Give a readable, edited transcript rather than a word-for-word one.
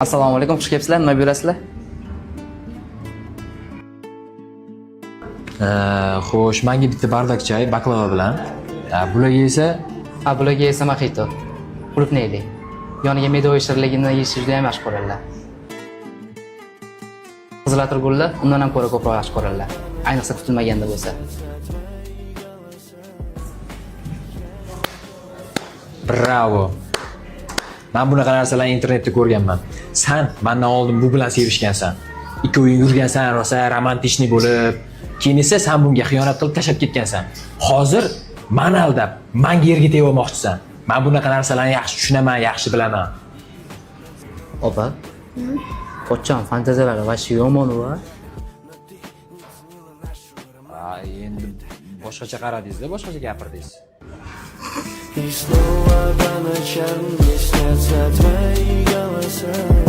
Assalomu alaykum, xush kelibsizlar. Nima buyurasizlar? Xo'sh, menga bitta bardak chay baklava bilan. Bularga esa Ha, bularga esa mojito. Qulupnayli. Yoniga medovый shirinligini yeyishni juda ham yaxshi ko'radilar. Qizil atirgulni undan ham ko'ra ko'proq yaxshi ko'radilar. Ayniqsa kutilmaganda bo'lsa. Bravo. Men bunaqa narsalarni internetda ko'rganman. San mendan oldin bu bilan sevishgansan. Ikkoving yurgansan, rosa romantichniy bo'lib. Keyin esa san bunga xiyonat qilib tashlab ketgansan. Hozir mani aldab, manga yerga tegib olmoqchisan. Men bunaqa narsalarni yaxshi tushunaman, yaxshi bilaman. Opa. Pochcham fantaziyalari вообще yomon va. Endi boshqacha qaradingiz-da, boshqacha gapirdingiz. И снова по ночам мне снятся твои голоса.